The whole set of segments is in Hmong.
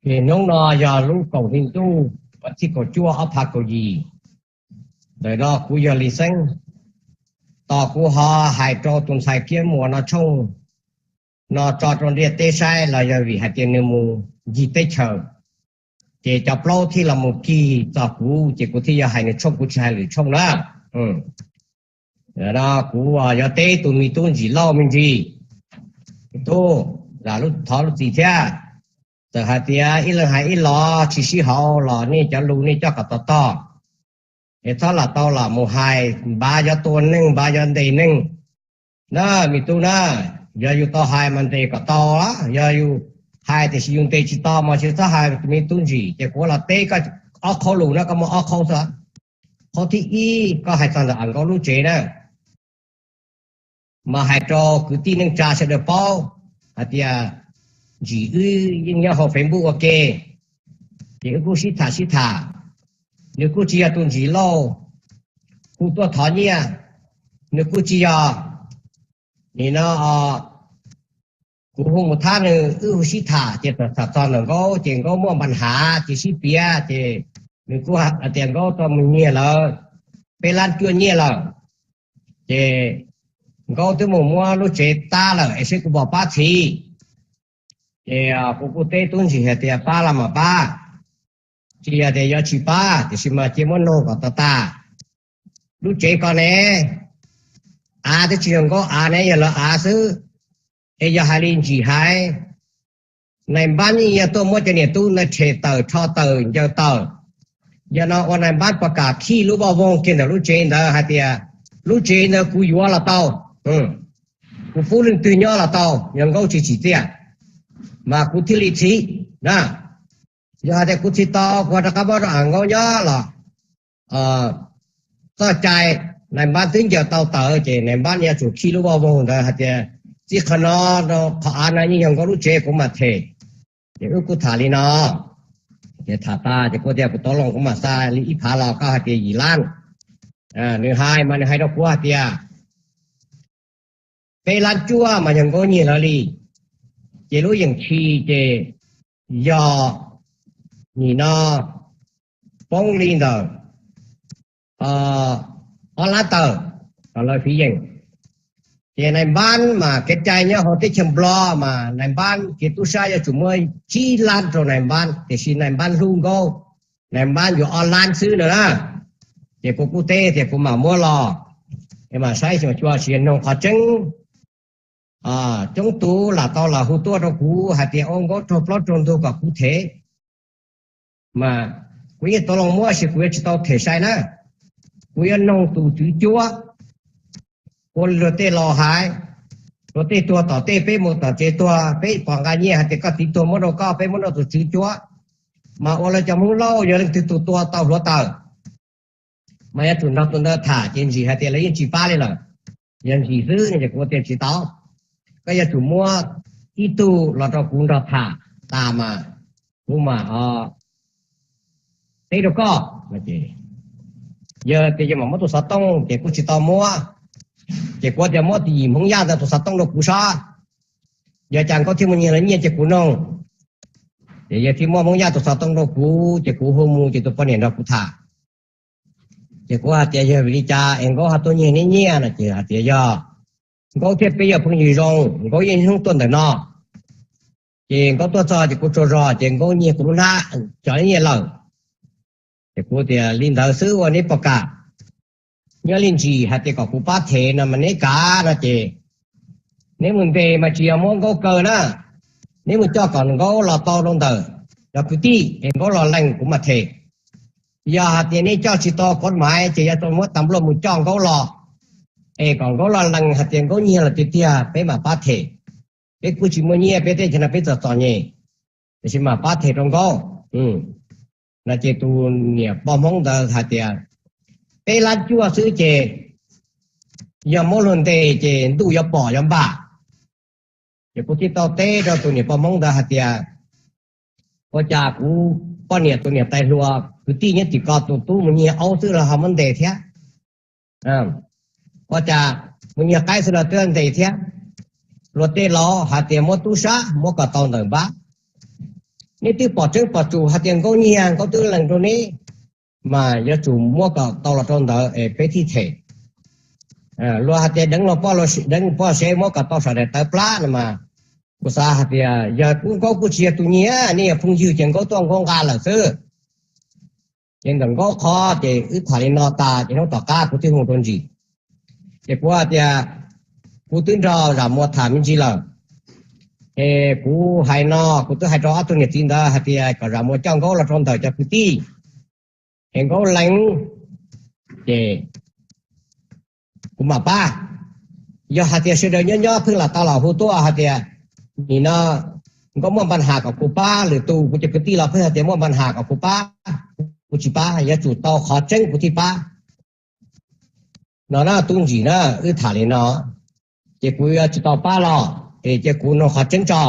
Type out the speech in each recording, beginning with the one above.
Ces hnub no yog lub kaum hli ntuj vas thib kaum cuaj ob phav kaum yim. Ntawm no kuv yog Lis Xeeb. Tos kuv ho hais rau tus ntxhais Kiab Muas no tshooj no tso rau ntiaj teb saib los yog vim hais tias nws mus ncig teb chaws, ces cov plaub thiaj los mus kig txog kuv ces kuv thiaj yog hais nws tshooj, kuv tsis hais lwm tshooj na. No kuv yuav teb tus me tub Ntsim Lauj me ntsis. Tub, thov lub txim thiab. Txawm hais tias ib leeg hais ib los tsis sib haum los nej cov lus nej coj kom tog tog, es txhob lam tau lam mus hais npav yuav tua neeg npav yuav ntes neeg na me tub na. Yog yus tau hais mas ntes kom tau, yog yus hais tiam sis yus ntes tsis tau mas tsis txhob hais me tub Ntsim. Ces kuv los teb koj ob qhov lus no, koj muaj ob qhov xwb. Qhov thib ib, koj hais txog ntawm Am Nkaub lub tsev na, mas hais rau kwv tij neej tsa sawv daws paub hais tias Ntsim wb yeej nyob hauv Facebook ua ke, ces wb kuj sib tham sib tham. Nws kuj tsis yog tus Ntsim Lauj hu tuaj thov nyiaj, nws kuj tsis yog. Nim no kuv hu mus thab nws, wb hu sib tham ces tham txog ntawm Nkaub ces Nkaub muaj npa hav ces sib piav ces nws kuj hais tias Nkaub tau mus nyiag lawm peb lab cuaj nyiaj lawm, ces Nkaub twb mus muab lub tsev tab lawm es seb kuv puas pab txhiv. Ces kuv kuj teb tub Ntsim hais tias pab los mas pab, tsis yog tias yuav tsis pab, tiam sis mas cia muab noog kom tag tas. Lub tsev ko ne, av twb tsis yog Nkaub av ne, yog lawv av xwb. Es yog hais li Ntsim hais, nais npab yeej yog tuaj muab cov niam tub ntawd rhem tawm rho tawm ncaws tawm. Yog no ua nais npab puas kam khij lub voj voog kiag ntawm lub tsev ntawd hais tias lub tsev ntawd kuv yuav los tau, kuv pub leej twg nyob los tau, yog Nkaub tsis tsim txiaj mas kuv thiaj li txhiv na. Yog hais tias kuv txhiv tau kuv ho rov qab muab rau Am Nkaub nyob los txoj cai, nais npab twb ncaws tau tawm ces nais npab yuav tsum khij lub voj voog ntawd hais tias txij qhov no, qhov av no yeej yog Nkaub lub tsev kuv mam them. Ces wb kuj tham li no, ces tham tas ces kuv tias kuv tau loo kuv mam xa li ib phav los koj hais tias yim lab. Nws hais mas nws hais rau kuv hais tias peb lab cuaj mas yog Nkaub nyiag lawv li, ces lub yeem tshis ces yog nim no poob li ntawm ob lab tawm kom lawv fiv yeem. Ces nais npab mas kev cai nyob hauv teb chaws Nplog mas nais npab kev tub sab yuav tsum muab tsib lab rau nais npab, tiam sis nais npab hlub Nkaub, nais npab yuav ob lab xwb no na. Ces kuv kuj teb tias kuv mam muab los, es mam saib xyoo cuaj sis noog qhov tseeb. Coob tus lam tau los hu tuaj rau kuv hais tias ua Nkaub raug plaub raug ntug kom kuv them, mas kuv yeej tau los muab, sis kuv yuav tsis tau them sai na. Kuv yuav noog tus tswv cuab. Ua luag tej laus hais, luag tej tuag tom tej, peb mus tom tsev tuag, peb pom nqa nyiaj hais tias koj txiv tuag muab rau koj, peb muab rau tus tswv cuab. Mas ua lawv cov Hmoob Lauj yog leej twg tus tua tau hluav taws, mas yuav tsum nrog tus ntawd tham. Ces Ntsim hais tias lawv yeej tsis pab li lawm, yog Ntsim xwb no ces kuv tias tsis tau, koj yuav tsum muab ib tug los rau kuv nrog tham tas mas kuv mam teb rau koj. Yog tias yog mam muab tus xov tooj ces kuj tsis tau muab. Ces kuv tias muab tus yim Hmoob Yaj ntawd tus xov tooj rau kuv saib, yog cas Nkaub thiaj mus nyiag lawv nyiaj ces kuv noog. Ces yog thiaj muab Hmoob Yaj tus xov tooj rau kuv ces kuv hu mus ces tus poj niam nrog kuv tham. Ces kuv hais tias yog vim li cas es Nkaub ho tuaj nyiag neb nyiaj no ces hais tias yog Nkaub thiab peb yog phooj ywg zoo, Nkaub yeej hnub tuaj ntawm no. Ces Nkaub tuaj txog ces kuv tsaug zog ces Nkaub nyiag kuv lub hnab cov nyiaj lawm. Ces kuv tias li ntawd xwb ua neb puas kam? Nyob li Ntsim hais tias kom kuv pab them no mas neb kam no ces neb mus ntes mas tsis yog muab Nkaub kaw na, neb mus coj kom Nkaub los tau rau ntawm cov kwv tij es Nkaub los lees kuv mam them. Yog hais tias neb coj tsis tau kov mais ces yuav tau muab tas npluaj mus coj Nkaub los, es kom Nkaub los lees hais tias Nkaub nyiag los tiag tiag peb mam pab them. Peb kuj tsis muaj nyiaj, peb tej chaw no peb txom txom nyem, tiam sis mam pab them rau Nkaub. No ces tus niam poj Hmoob ntawd hais tias peb lab cuaj xwb ces yog muab luag ntes ces ntuj yuav pom yuav npam. Ces kuv thiaj tau teb rau tus niam poj Hmoob ntawd hais tias ua cas kuv poj niam tus niam tais hluas kwv tij nyob tim ko tus tub mus nyiag aub xwb los ho muab ntes thiab? Ua cas mus nyiag qaib xwb los twb ntes thiab? Luag tej laus hais tias muab tub sab muab kom tau ntawm npab. Neb twb pom tseeb pom tsum hais tias Nkauj nyiag, Nkauj twb lees rau neb, mas yuav tsum muab kom tau los rau ntawd es peb thiaj them. Luag hais tias deev los poj, deev los poj seb muab kom tau saum daim tawv plab no mas, kuv xav hais tias yog kuv, Nkauj kuj tsis yog tus nyiag, neb yog phooj ywg ces Nkauj tuaj Nkauj nqa lawm xwb. Ces ntawm Nkauj qhov ces wb tham li no tas ces hnub tom qab kuv thiaj hu rau Ntsis. Ces kuv hais tias kuv twb nrog Zam Muas tham me ntsis lawm, es kuv hais no kuv twb hais rau ob tug niam txiv ntawd hais tias kom Zam Muas coj Nkauj los rau ntawm cov kwv tij, es Nkauj lees ces kuv mam pab. Yog hais tias sawv daws nyob nyob pheej lam tau los hu tuaj hais tias nim no Nkauj muaj npa has kom kuv pab, lwm tus kuv cov kwv tij los pheej hais tias muaj npa has kom kuv pab, kuv tsis pab, yuav tsum tau qhov tseeb kuv thiaj pab. No na Tub Ntsis na, wb tham li no, ces kuv yuav tsis tau pab los, es cia kuv nug qhov tseeb tso.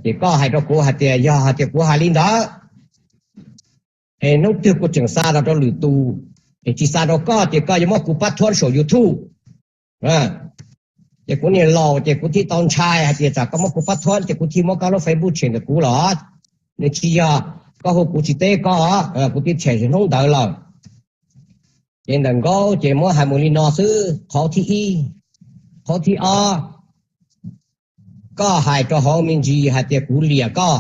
Ces koj hais rau kuv hais tias yog hais tias kuv hais li ntawd, es hnub twg kuv tseem xa los rau lwm tus, es tsis xa rau koj ces koj yuav muab kuv pab thuab saum YouTube. Ces kuv niag laus ces kuv thiaj tau ntshai hais tias tsam koj muab kuv pab thuab ces kuv thiaj muab koj lub Facebook tshem ntawm kuv los. Nws tsis yog, koj hu kuv tsis teb koj, kuv thiaj tshem hnub ntawd lawm. Ces ntawm Nkauj ces muab hais mus li no xwb, qhov thib ib. Qhov thib ob, koj hais rau hauv me ntsis hais tias kuv liam koj,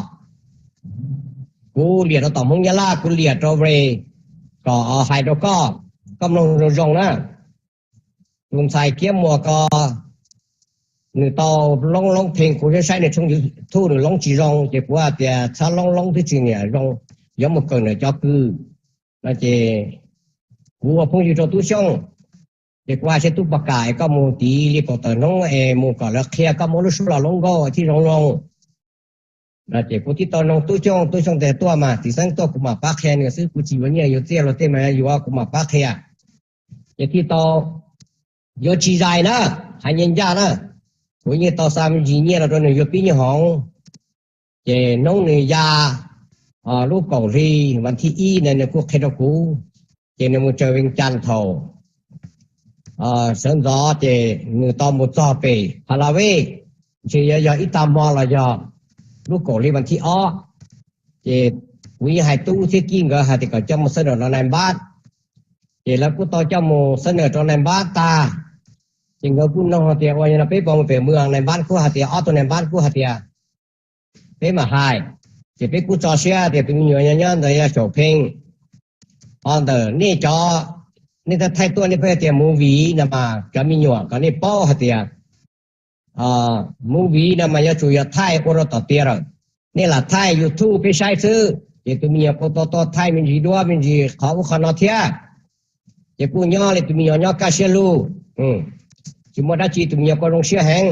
kuv liam rau tom Hmoob Nyab Laj, kuv liam rau Ray, kom hais rau koj, koj mloog zoo zoo na. Tus ntxhais Kiab Muas ko, nws tau loob loob pheej, kuv saib saib nws tshooj YouTube nws loob tsis zoo ces kuv hais tias txhob loob loob twb tsis niam zoo, yuav mus kawm ntawm cov kws no ces kuv ua phooj ywg rau Tub Xyooj, ces kuv hais seb Tub puas kam es koj mus tiv li kaum tawm hnub es mus kom lawv qhia koj muab lub suab los loob nkauj thiaj zoo zoo. Ces kuv thiaj tau noog Tub Xyooj, Tub Xyooj tias tuaj mas, txiv xeeb tuaj kuv mam pab qhia nws xwb, kuv tsis yuav nyiaj yuav txiaj luag tej mas yuav kuv mam pab qhia. Ces thiaj tau yuav tsis zais na, hais ncaj ncaj na, kuv yeej tau xa me ntsis nyiaj los rau nws yuav pib nyuag hoov. Ces hnub nws ya lub kaum hli vas thib ib ntawd nws kuj qhia rau kuv, ces nws mus tsaws Vees Cas thaum sawv ntxov ces nws tau mus txog pem Pha La Vej, ntshe yuav yog ib tag hmo los yog lub kaum hli vas thib ob. Ces kuv yeej hais Tub thiab Kij nkawd hais tias kom coj mus xab nam rau nais npab. Ces lawv kuj tau coj mus xab nam rau nais npab tag, ces nkawd kuj noog tias ua li no peb puas mus pem mws, nais npab kuj hais tias, ob tug nais npab kuj hais tias peb mam hais. Ces peb kuj tso siab tias tus me nyuam nyob nyob ntawd yog xyaum pheej. Ho ntawm nej cov, nej thaij tuaj nej pheej tias movie no mas cov me nyuam kom nej paub hais tias movie no mas yuav tsum yog thaij ua rau tom tiag lawm. Nej lam thaij YouTube peb saib xwb ces tus me nyuam kuj tau tau thaij me ntsis duab me ntsis qhov ub qhov no thiab. Ces kuj nyob li tus me nyuam nyob kaj siab lug, tsis muaj dab tsi, tus me nyuam kuj zoo siab heev.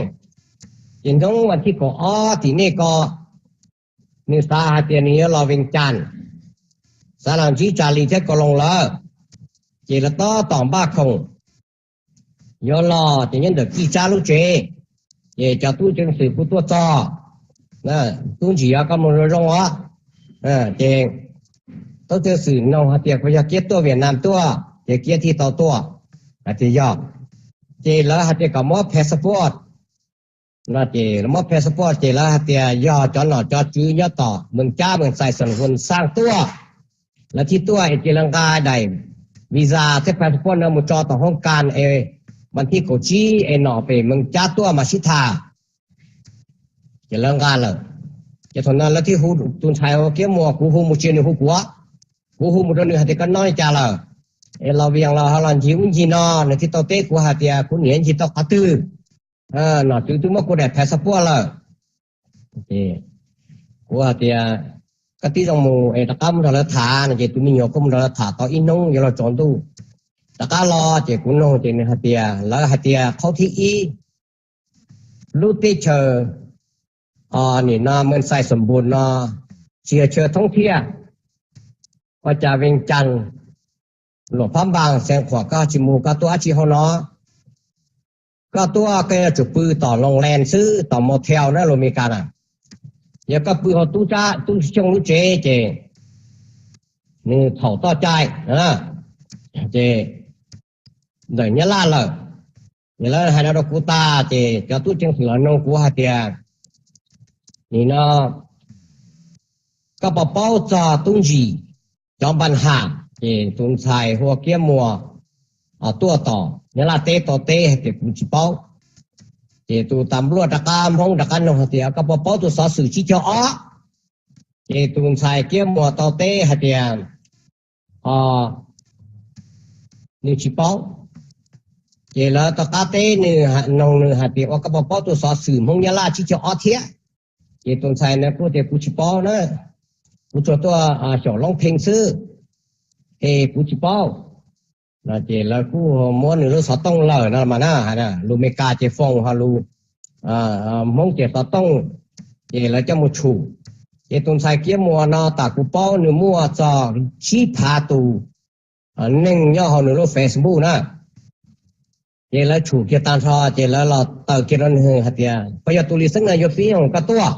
Ces hnub vas thib kaum ob tim nej ko, nws xav hais tias nws yuav los Vees Cas, xav los ntsib Tsa Lis thiab Kaus Loos lawm. Ces lawv tab tom npaj khoom yuav los, ces nyob ntawm Kij Tsab lub tsev, ces cov tub ceev xwm kuj tuaj txog. Tub Ntsis, yog koj mloog zoo zoo os. Ces tub ceev xwm noog hais tias puas yog Kiab tuaj Vietnam tuaj, ces Kiab thiaj tau tuaj hais tias yog. Ces lawv hais tias kom muab passport no, ces muab passport ces lawv hais tias yog cov nom cov tswv nyob tom Mees Cab Mees Xais Xoom Voos Xaaj tuaj, lawv thiaj tuaj es ces lawv nqa daim visa thiab passport no mus tso tom hoob kas es vas thib kaum tsib es nom pem Mees Cab tuaj mas sib tham. Ces lawv nqa lawm. Ces thaum no lawv thiaj hu tus ntxhais Kiab Muas, kuv hu mus tsis nws hu kuv, kuv hu mus rau nws hais tias koj nyob li cas lawm, es los Vias los ho los ncig ub ncig no, nws thiaj tau teb kuv hais tias kuv niam ncig tau qhov twg. Nom tswv twb muab kuv daim passport lawm. Kuv hais tias koj tib zoo mus es rov qab mus nrog lawv tham no, ces tus me nyuam kuj mus nrog lawv tham tau ib hnub yuav luag tsaus ntuj. Rov qab los ces kuv nug ces nws hais tias, lawv hais tias qhov thib ib, lub teb chaws nim no Mees Xais Xoom Voos no tsis yog chaw thoob thiaj, ua cas Vees Cas, Luam Phab Npas, Xeev Khuam koj tsis mus, koj tuaj dab tsi hauv no? Koj tuaj koj yuav tsum pw tom loos lees xwb, tom motel na, lus Mes Kas na. Yog koj pw hauv tub Xyooj lub tsev ces nws txhaum txoj cai, ces ntawm Nyab Laj lawm. Ces lawv hais no rau kuv tag ces cov tub ceev xwm los nug kuv hais tias, nim no koj puas paub txog tub ntsis cov npa has? Ces tus ntxhais hu ua Kiab Muas tuaj tom Nyab Laj teb tau teb hais tias kuv tsis paub. Ces tus tas npluaj rov qab, Hmoob rov qab noog hais tias koj puas paub tus xov xwm tsib caug ob? Ces tus ntxhais Kiab Muas tau teb hais tias, o, nws tsis paub. Ces lawv rov qab teb nws, noog nws hais tias ua koj puas paub tus xov xwm Hmoob Nyab Laj tsib caug ob thiab? Ces tus ntxhais na kuj tias kuv tsis paub na, kuv tsuas tuaj xyaum loob pheej xwb, es kuv tsis paub. Ces lawv kuj muab nws lub xov tooj lawm no mas na, lus Meskas ces phone ho lus Hmoob ces xov tooj, ces lawv coj mus tshum. Ces tus ntxhais Kiab Muas no tas kuv paub nws muaj txog tsib phav tus neeg nyob hauv nws lub Facebook na. Ces lawv tshum kiag tag nrho ces lawv los taw kiag rau nws hais tias koj yog tus Lis Xeeb no yuav pib hais koj tuaj.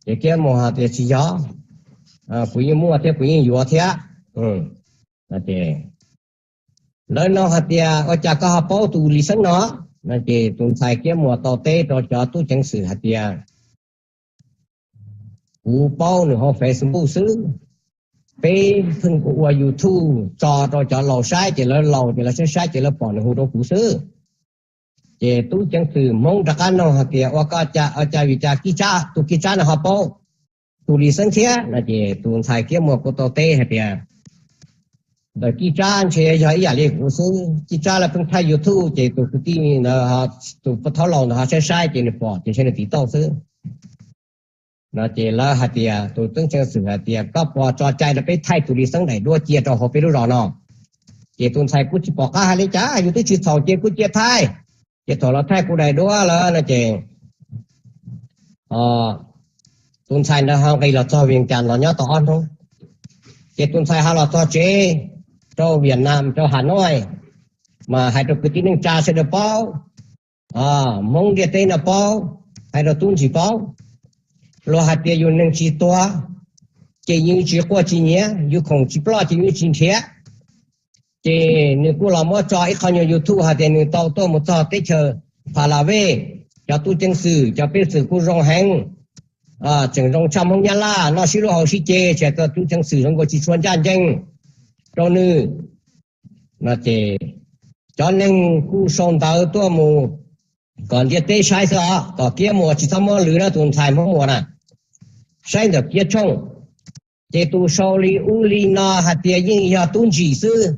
Ces Kiab Muas hais tias tsis yog, kuv yeej muaj thiab kuv yeej yuav thiab. Lawv nug hais tias ua cas koj ho paub tus Lis Xeeb no? Ces tus ntxhais Kiab Muas tau teb rau cov tub ceev xwm hais tias kuv paub nws hauv Facebook xwb. Peb pheej ua YouTube tso rau cov laus saib ces lawv laus ces lawv saib saib ces lawv pom nws hu rau kuv xwb. Ces tub ceev xwm Hmoob rov qab nug hais tias ua cas vim cas Kib Tsab, tus Kib Tsab no ho paub tus Lis Xeeb thiab no? Ces tus ntxhais Kiab Muas kuj tau teb hais tias ntawm Kib Tsab ntshe yog ib yam li kuv xwb, Kib Tsab lawv pheej thaij YouTube ces tus kwv tij ntawd, tus pab thaub laus ntawd ho saib saib ces nws pom ces ntshe nws tiv tauj xwb no. Ces lawv hais tias, tus tub ceev xwm hais tias koj puas tso cai rau peb thaij tus Lis Xeeb daim duab cia rau hauv peb lub zos no? Ces tus ntxhais kuj tsis pom qab hais li cas, yus twb tsis txhaum ces kuj cia thaij. Ces thaum los thaij kuv daim duab lawm no ces tus ntxhais ntawd ho nqis los txog Vias Cas los nyob tau ob hnub. Ces tus ntxhais ho los txog tsev rau Vias Cas, rau Has Nois, mas hais rau kwv tij neej tsa sawv daws paub, Hmoob ntiaj teb no paub, hais rau tub ntsis paub. Luag hais tias yus neeg tsis tuag ces yus tsis quaj tsis nyiav, yus khoom tsis ploj ces yus tsis nrhiav. Ces nws kuj los muab tso ib qho nyuag YouTube hais tias nws tau tuaj mus txog teb chaws Pha La Vej, cov tub ceev xwm cov pej xeem kuj zoo heev, tseem zoo tshaj Hmoob Nyab Laj, noj sib hlub haus sib ce, tsis hais tub ceev xwm zoo nkaus tsis tshua ncaj ncees rau nws no. Ces cov neeg kuj sau ntawv tuaj mus kom ntiaj teb saib xwb os, kom Kiab Muas tsis txhob muab lwv na, tus ntxhais Hmoob Muas na, saib ntawm Kiab Tshooj. Ces tus sau li ub li no hais tias yeej yog tub ntsis xwb.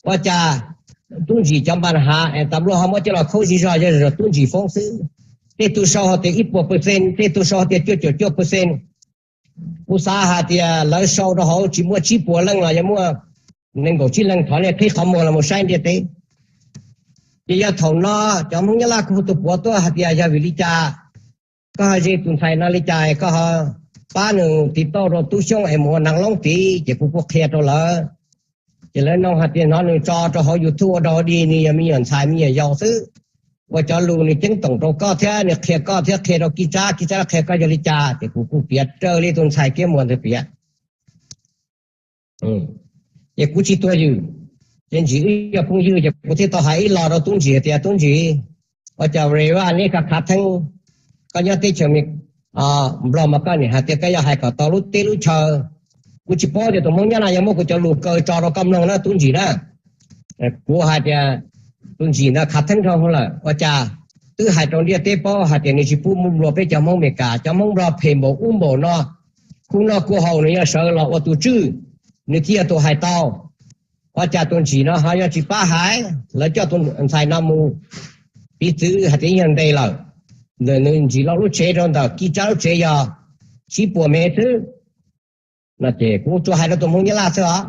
Ua cas tub ntsis cov npa has es tas npluaj ho muab coj los khaub zig zog, yog tub ntsis foob xwb. Tej tug sau hais tias ib puas percent, tej tug sau hais tias cuaj caum cuaj percent. Kuv xav hais tias lawv sau rau hauv tsis muaj tsib puas leej los yog muaj nees nkaum tsib leeg, thov nej qhib qhov muag los mus saib ntiaj teb. Ces yog thaum no cov Hmoob Nyab Laj kuj hu tus puav tuaj hais tias yog vim li cas koj ho ze tus ntxhais no li cas, koj ho pab nws tiv tauj rau Tub Xyooj es mus ua neeg loob tid, ces kuv kuj qhia rau lawv. Ces lawv nug hais tias hnov nws tso rau hauv YouTube ua dog dig, nws yog me nyuam ntxhais me nyuam yaus xwb, ua cov lus nws ceeb toom rau koj thiab nws qhia koj thiab qhia rau Kib Tsab, Kib Tsab qhia koj yog li cas, ces kuv kuj piav raws li tus ntxhais Kiab Muas ntawd piav. Ces kuv tsis tuag ywm, ces ntsis wb yog phooj ywg, ces kuv thiaj tau hais ib los rau tub ntsis tias tub ntsis, ua cas Reva neb khav khav theeb, koj nyob teb chaws Nplog mas koj nim hais tias koj yuav hais kom tau lub teb lub chaw. Kuv tsis paub tias tus Hmoob Nyab Laj yog muab kuv cov lus kaw tso rau koj mloog na tub ntsis na. Kuv hais tias tus ntsis ntawd khav theeb dhau lawm, ua cas twb hais rau ntiaj teb paub hais tias nws tsis pub mus nplua peb cov Hmoob Meskas, cov Hmoob Nplog phem npaum ub npaum no, kuj noj kuj haus, nws yog sawv los ua tus tswj, nws thiaj yog tus hais tau. Ua cas tus ntsis no ho yog tsis pab hais, lawv coj tus ntxhais no mus piv txwv hais tias yog ntes lawm. Ntawm nws ntsis lo lub tsev rau ntawm Kib Tsab lub tsev yog tsib puas mev xwb. No ces kuv tsuas hais rau tus Hmoob Nyab Laj xwb os,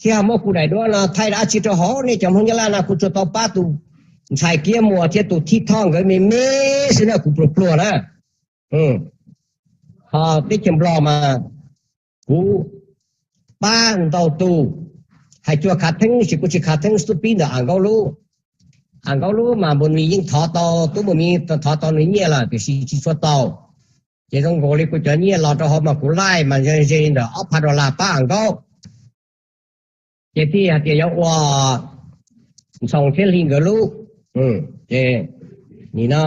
thiab muab kuv daim duab no thaij dab tsi rau hauv, nej cov Hmoob Nyab Laj no kuv tsuas tau pab tus ntxhais Kiab Muas thiab tus Thib Thoj nkawd me me xwb na, kuv pluag pluag na. Ho teb chaws Nplog mas kuv pab ntau tus, hais cuag khav theeb ces kuv tsis khav theeb xub pib ntawm A Nkaub Lub. A Nkaub Lub mas npus mis yeej thov tau, tub npus mis thov tau nws nyiaj lawm tiam sis tsis tshua tau. Ces zoo nkaus li kuv cov nyiaj los rau hauv mas kuv laij mas ze ze li ntawm ob phav dollar pab A Nkaub. Ces thiaj hais tias yuav ua Ntxhoo thiab Hli nkawd lub, ces nim no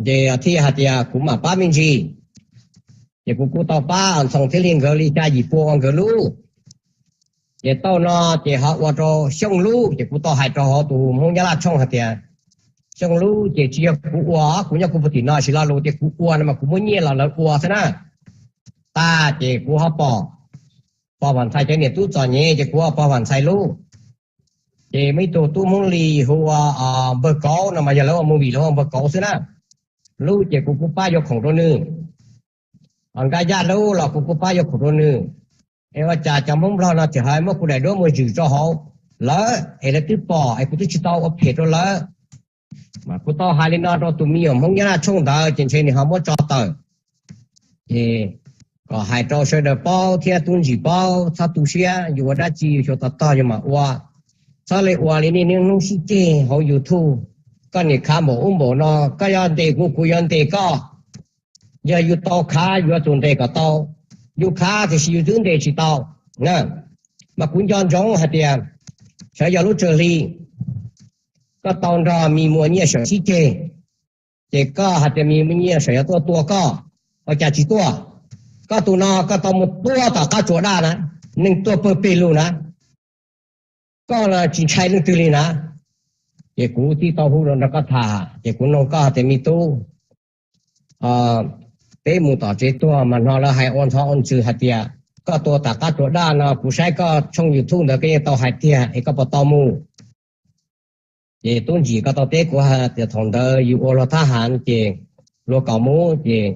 Ces thiaj hais tias kuv mam pab me ntsis. Ces kuv kuj tau pab Ntxhoo thiab li nkawd li xya yim pua ua nkawd lub. Ces tauj no ces ho ua rau Xyooj lub, ces kuv tau hais rau hauv tus Hmoob Nyab Laj tshooj hais tias Xyooj lub ces tsis yog kuv ua, kuv nyob kuv puag tim no, sis lo lus tias kuv ua no mas kuv muab nyiaj los lawv ua xwb na. Tag ces kuv ho pom pog Vam Ntxhais cov niam tub txom nyem ces kuv ua pog Vam Ntxhais lub. Ces muaj ib tug tub Hmoob Lis hu ua Npawg Kauv no mas yog lawv ua movie lawv ua Npawg Kauv xwb na. Lub ces kuv kuj pab yuav khoom rau nws. Nkaj Yaj lub los kuv kuj pab yuav khoom rau nws. Es ua cas cov Hmoob Nplog no tseem ho muab kuv daim duab mus zwm rau hauv lawv es lawv twb pom es kuv twb tsis tau ua phem rau lawv. Mas kuv tau hais li no rau tus me nyuam Hmoob Nyab Laj tshooj ntawd ces ntshe nws ho muab tso tawm. Ces kom hais rau sawv daws paub thiab tub ntsis paub, txhob tu siab, yus ua dab tsi yus xyuas tog tog yus mam ua. Txhob li ua li niaj hnub sib ceg hauv YouTube. Koj niam khav npaum ub npaum no, koj yuav ntes kuv, kuv yuav ntes koj. Yog yus tau khav yuav tsum ntes kom tau. Yus khav tiam sis yus twb ntes tsis tau. Mas kuv nco ntsoov hais tias sawv yog lub tsawg hli koj tau nrog me muaj nyiaj sawv sib ceg, ces koj hais tias me muaj nyiaj sawv yog tuaj tua koj, ua cas tsis tuaj? Koj tus no koj tau mus tua tom qab tsuas daj na, neeg tuaj pawg peg lug na, koj los tsis ntshai leej twg li na. Ces kuv thiaj tau hu los nrog koj tham, ces kuv nug koj tias me tub, peb mus tom tsev tuag mas hnov lawv hais ua ntxhov ua ntxwg hais tias koj tua tom qab tsuas daj no, kuv saib koj tshooj YouTube ntawd koj yeej tau hais tiag es koj puas tau mus? Ces tub ntsis koj tau teb kuv hais tias thaum ntawd yus ua luag thab ham ces luag kom mus ces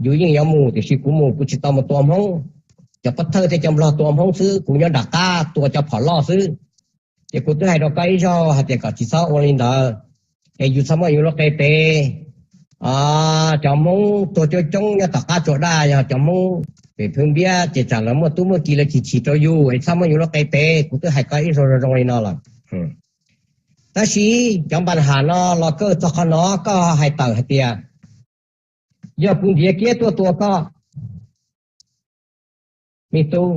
yus yeej yuav mus, tiam sis kuv mus kuv tsis tau mus tua Hmoob. Cov pov thawj thiab cov Nplog tua Hmoob xwb, kuv nyob nram qab tua cov phom loj xwb. Ces kuv twb hais rau koj ib zaug hais tias kom tsis txhob ua li ntawd, es yus txhob muab yus lub qe pev. Cov Hmoob tuag coob coob nyob tom qab tsuas daj yog cov Hmoob pem Phwv Npiab, ces tsam lawv muaj tub muaj ki lawv chim chim rau yus, es txhob muab yus lub qe pev. Kuv twb hais koj ib zaug zoo zoo li no lawm. Tab sis cov npa ham no los kawj txog qhov no koj hais tawm hais tias yog kuv ntiav kiab tuaj tua koj, me tub,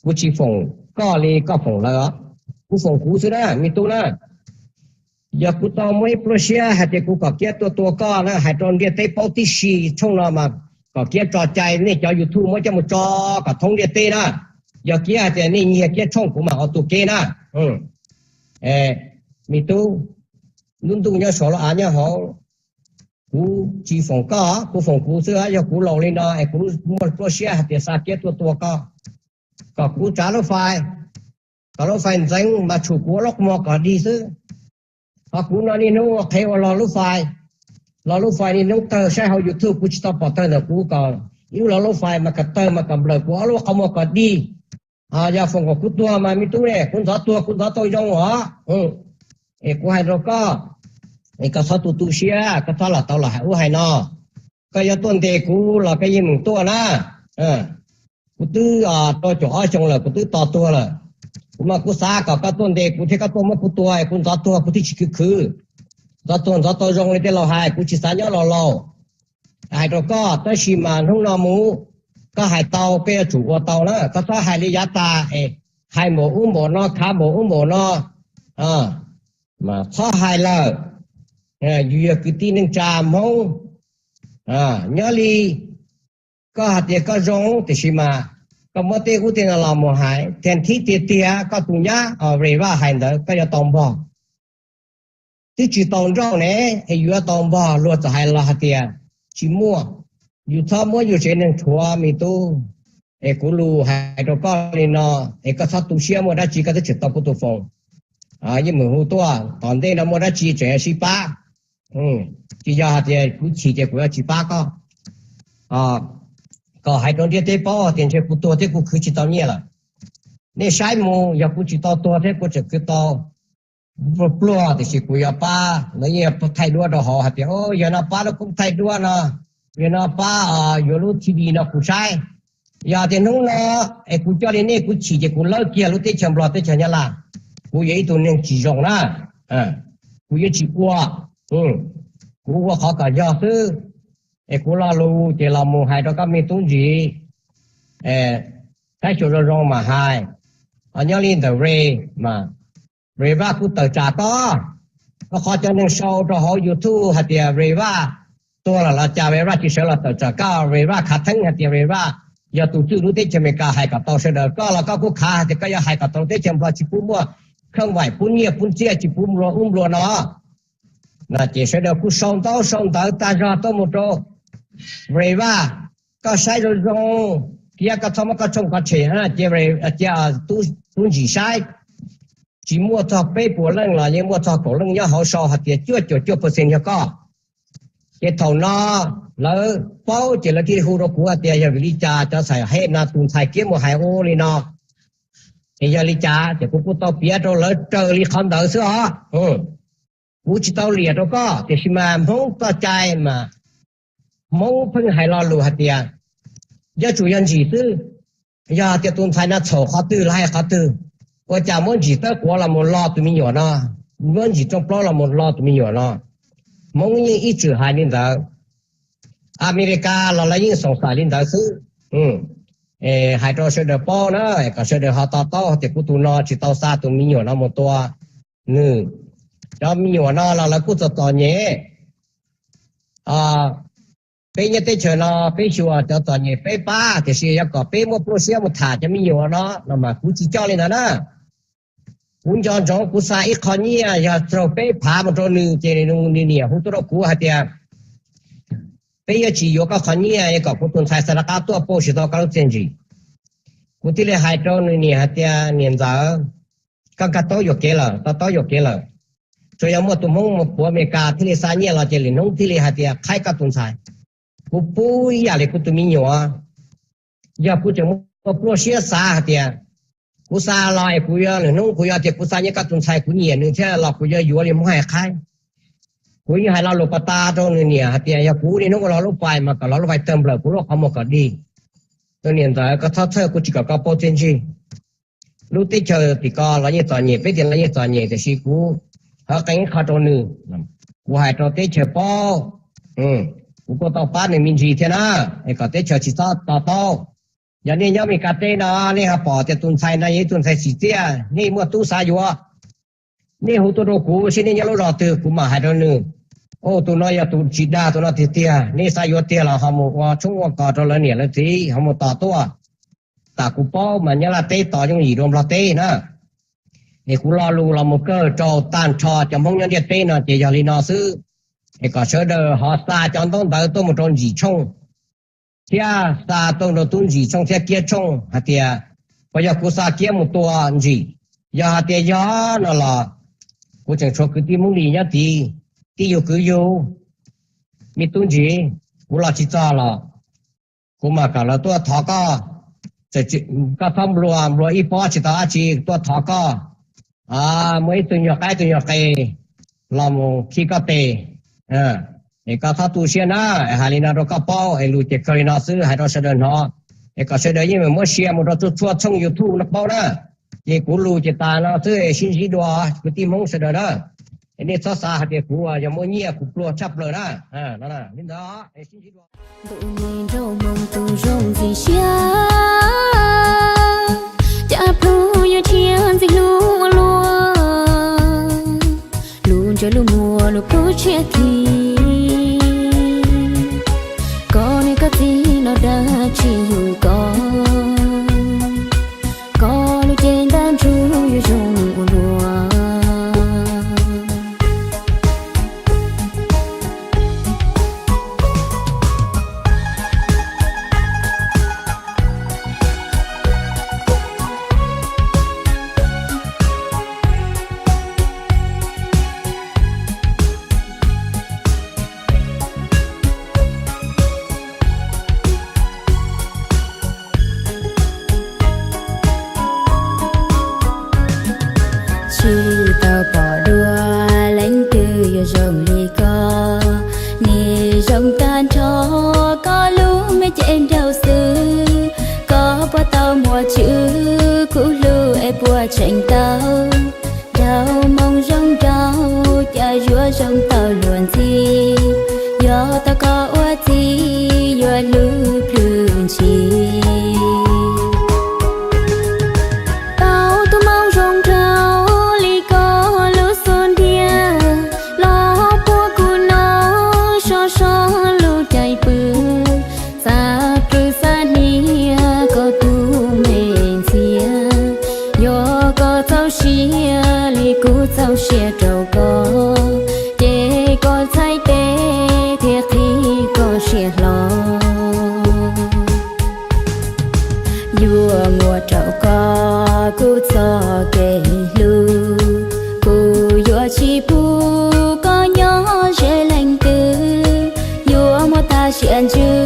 kuv tsis foom koj li koj foom lawv os, kuv foom kuv xwb na me tub na. Yog kuv tau muaj ib pluaj siab hais tias kuv kom kiab tuaj tua koj na, hais rau ntiaj teb paub tib si, tshooj no mas kom kiab tso cai, nej cov YouTube muab coj mus tso kom thoob ntiaj teb na. Yog kiab hais tias nej nyiag kiab tshooj kuv mam ua tus kev na. Me tub, lub ntuj nyob saud lub av nyob hauv, kuv tsis foom koj, kuv foom kuv xwb. Yog kuv laus li no es kuv muaj pluaj siab hais tias xa kiab tuaj tua koj, kom kuv tsav lub fais, kom lub fais ntxeev mas tshum kuv ua lub qhov muag kom dig xwb. Ho kuv no niaj hnub ua qhev ua log lub fais, log lub fais niaj hnub tawg saib hauv YouTube, kuv tsis tau pom tawg ntawm kuv, kom ib lub log lub fais mas kom tawg mas kom nplawm kuv ob lub qhov muag kom dig. Yog foom kom kuv tuag mas me tub ne, kuv ntxov tuag kuv ntxov tau zoo os. Es kuv hais rau koj, es koj txhob tu tu siab, koj txhob los tau los hais ub hais no. Koj yuav tuaj ntes kuv los koj yeej meem tuaj na. Kuv twb rau caum ob xyoo lawm, kuv twb tos tuag lawm. Kuv mas kuv xav kom koj tuaj ntes kuv thiab koj tuaj muab kuv tua, kuv ntxov tuag kuv thiaj tsis khwv khwv. Ntxov tuag ntxov tau zoo li tej laus hais, kuv tsis xav nyob laus laus. Hais rau koj, tab sis mas hnub no mus, koj hais tau koj yuav tsum ua tau na, koj txhob hais li yav tas es hais npaum ub npaum no, khav npaum ub npaum no, mas txhob hais lawm. Yus yog kwv tij neej tsa Hmoob, nyob li koj hais tias koj zoo, tiam sis mas koj muab tej ub tej no los mus hais, thib tiag tiag koj tus nyab Reva hais ntawd koj yuav tau npog. Twb tsis tau nrauj ne, es yuav tau npog, luag txawm hais los hais tias tsis muaj. Yus txhob muab yus tsev neeg rhuav me tub. Es kuv lus hais rau koj li no, es koj txhob tu siab, muaj dab tsi koj twb tseem tau kuv tus foos. Yeej meem hu tuaj, tom ntej no muaj dab tsi tseem sib pab. Tsis yog hais tias kuv chim ces kuv yuav tsis pab koj. Kom hais rau ntiaj teb paub tias ntshe kuv tuag thiab kuv khwv tsis tau nyiaj lawm. Nej saib mus, yog kuv tsis tau tuag thiab kuv tseem khwv tau pluag pluag, tiam sis kuv yuav pab. Lawv yeej thaij duab rau hauv hais tias, yog no pab lub koob thaij duab no, yog no pab yuav lub T V no kuv saib. Yog tias hnub no es kuv coj li nej kuv chim ces kuv lawb kiag lub teb chaws Nplog teb chaws Nyab Laj, kuv yog ib tug neeg tsis zoo na. Kuv yuav tsis ua, kuv ua qhov kom yog xwb. Es kuv lo lus ces los mus hais rau koj me tub ntsis, saib xyuas zoo zoo mas hais. Nyob li ntawm Re mas, Re Vaj kuj tawm tsam koj, Rau qhov cov neeg sau rau hauv YouTube hais tias Reva tuag los los cas Reva tsis sawv los tawm tsam koj, Reva khav theeb hais tias Reva yog tus tswj lub teb chaws Amelikas hais kom tau sawv daws. Koj los koj kuj khav hais tias koj yuav hais kom tau teb chaws Nplog tsis pub muaj khab vais, pub nyiaj pub txiaj, tsis pub nplua ub nplua no. Ces sawv daws kuj sau ntaub sau ntawv tag zog tuaj mus rau Reva, koj saib zoo zoo, thiab koj txhob muab koj tshooj koj tshem. Ces tub ntsis saib, tsis muaj txog peb puas leej los yeej muaj txog kaum leej nyob hauv sau hais tias cuaj caum cuaj percent yog koj. Ces thaum no lawv paub ces lawv thiaj li hu rau kuv hais tias yog vim li cas cov ntxhais hem no tus ntxhais kiab mus hais ua li no, es yog li cas. Ces kuv kuj tau piav rau lawv raws li qhov ntawd xwb os. Kuv tsis tau liam rau koj, tiam sis mas Hmoob txoj cai mas Hmoob pheej hais lo lus hais tias yuav tsum yog ntsis xwb. Yog tias tus ntxhais no txhaum qhov twg los hais qhov twg, ua cas muab ntsis tawb quav los mus lo tus me nyuam no, muab ntsis rooj plaub los mus lo tus me nyuam no. Hmoob yeej ib txwm hais li ntawd. Amelikas los lawv yeej xoom xaim li ntawd xwb. Hais rau sawv daws paub na, kom sawv daws ho to taub tias kuv tus no tsis tau xa tus me nyuam no mus tua nws. Cov me nyuam no los lawv kuj txom txom nyem. Peb nyob teb chaws no peb xyuas cov txom nyem peb pab, tiam sis yog kom peb muaj pluaj siab mus tham cov me nyuam no no mas kuv tsis coj li ntawd na. Kuv nco ntsoov kuv xa ib qho nyiaj yog raug peb phav mus rau nws, ces nws niam hu tuaj rau kuv hais tias peb yuav tsis yuav koj qhov nyiaj, kom kuv tus ntxhais xa rov qab tuaj pauj tsis tau koj lub txiaj ntsim. Kuv thiaj li hais rau nws niam hais tias niam ntxawm, koj nkag taub yuam kev lawm, to taub yuam kev lawm. Tsuas yog muaj tus Hmoob mus puav Amelikas thiaj li xa nyiaj los ces lwm hnub thiaj li hais tias qhaib koj tus ntxhais. Kuv pub ib yam li kuv tus me nyuam, yog kuv tseem muaj pluaj siab xav hais tias kuv xa los es kuv yuav, lwm hnub kuv yuav tias kuv xa nyiaj koj tus ntxhais kuv nyiam nws thiab los kuv yuav yuav li Hmoob hais qhaib. Kuv yeej hais lo lus pas tas rau nws niam hais tias yog kuv niaj hnub ua lo lub pais mas kom lo lub pais tawg nplawm kuv lub qhov muag kom dig. Tus niam ntxawm, koj txhob txhawj, kuv tsis kom koj pauj txiaj ntsig. Lub teb chaws tim ko los yeej txom nyem, peb tias los yeej txom nyem, tiam sis kuv hawv qee ib qho rau nws. Kuv hais rau teb chaws paub, kuv kuj tau pab nws me ntsis thiab na, es kom teb chaws tsis txhob to taub. Yog nej nyob Amelikas teb no, nej ho pom tias tus ntxhais no yog ib tug ntxhais tsim txiaj, nej muaj tub xav yuav, nej hu tuaj rau kuv seb nej nyob lub zos twg, kuv mam hais rau nws. Tus no yog tus tsis dag, tus no tiag tiag, nej xav yuav tiag los ho mus ua tshoob ua kos rau lawv niam lawv txiv, ho mus tos tuaj. Tam kuv paub mas Nyab Laj teb tos yooj yim dua Nplog teb na. Es kuv lo lus los mus kawg rau tag nrho cov Hmoob nyob ntiaj teb no ces yog li no xwb. Es kom sawv daws ho xa cov ntaub ntawv tuaj mus rau Ntsim Tshooj, thiab xa tuaj rau tub Ntsim Tshooj thiab Kiab Tshooj hais tias, puas yog kuv xa Kiab mus tua Ntsim? Yog hais tias yog no los kuv tseem tshuav kwv tij Hmoob Lis nyob tid, tij yug kwv yug, me tub Ntsim, kuv los tsis txog los kuv mam kom lawv tuaj thov koj. Koj txhob nplua, nplua ib pob tsis tau dab tsi, tuaj thov koj. Muaj ib tug nyuag qaib tug nyuag qe los mus khi koj tes, es koj txhob tu siab na. Hais li no rau koj paub, es lus ces kawg li no xwb, hais rau sawv daws hnov, es kom sawv daws yeej meem muab share mus rau txhua txhua txhooj YouTube no paub na. Ces kuv lus ces tas no xwb, sib ntsib dua kwv tij Hmoob sawv daws na. Es nej txhob xav hais tias kuv yog muaj nyiaj kuv pluag tshaj plaws na. Li ntawd, sib ntsib dua. Ntuj, me nraug Hmoob tus zoo ntxim siab, cas plhu yuav tshiab ntxim hlub ua luaj, lub ntsej lub muag lub plhu tshiab khi. Koj niam koj txiv no dag tsis yug koj, koj lub cev ntab ntsug yuav zoo ua luaj. Tsis tau pom dua leej twg yuav zoo li koj, nim zoo tag nrho koj lub me cev nraug xwb. Koj puas tau muaj tswv kuv hlub es puas tseem tau, nraug Hmoob zoo nraug cas yuav zoo tau luag ntxhi. Yog tau koj ua txiv yuav hlub plhws ntshis. Tau tus Hmoob zoo nraug li koj lub xub ntiag, niam hlob. Yuav muab rau koj kuv txoj kev hlub, kuv yuav tsis pub koj nyob ze leej twg. Yuav muab tag sia ntsws